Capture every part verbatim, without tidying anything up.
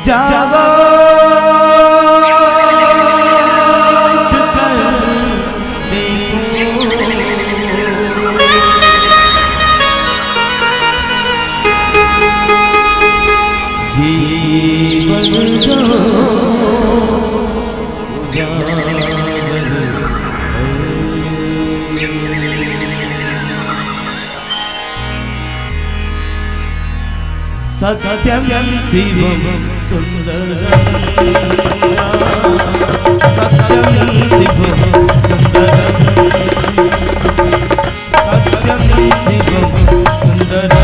जागो जीवन दो उजागर है। सत्यं शिवं सुंदरं, सत्यं शिवं सुंदरं, सत्यं शिवं सुंदरं, सत्यं शिवं सुंदरं।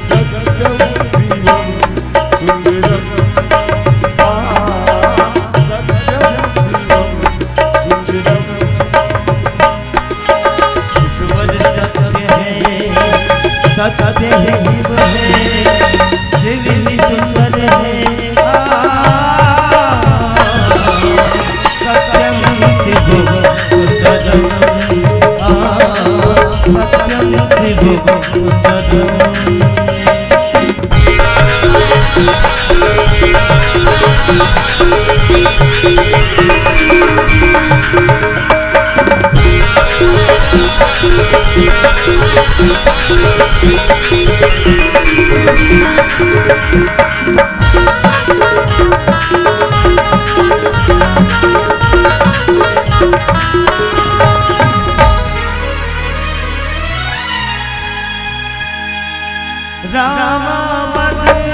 सत्यं शिवं सुंदरं, आ, सत्यं शिवं सुंदरं। ईश्वर सत्य है, सत्य ही शिव है, शिव ही सुंदर है। आ, सत्यं शिवं सुंदरं, आ, सत्यं शिवं सुंदरं। राम बदले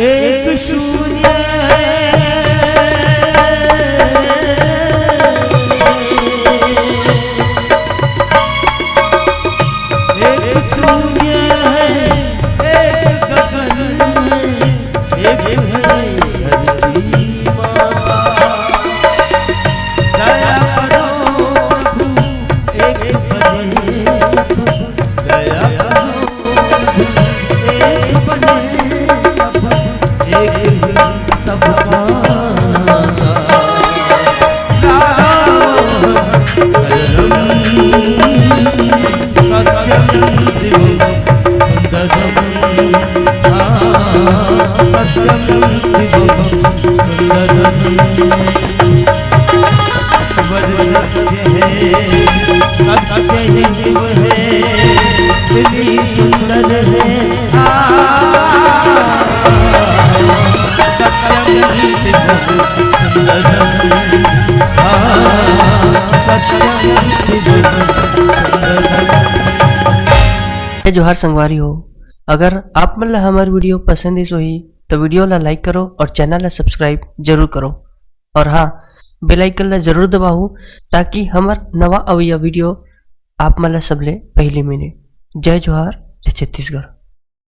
एक सूर्य है, एक सूर्य है, एक गगन है, एक है धरती माता। दया करो प्रभु, एक बने दया करो। सत्य है, सत्य ही शिव है, इतनी सुंदर है। आ, सत्यम शिवम सुंदरम। आ, सत्यम शिवम सुंदरम। जय जोहार संगवारी हो, अगर आप मन ला हमर video पसंद आइस होही, तो video ला like करो और channel ला subscribe जरूर करो। और हाँ, bell icon ला जरूर दबाओ, ताकि हमर नवा अवइया video आप मन ला सबले पहली मिले। जय जोहार, जय छत्तीसगढ़।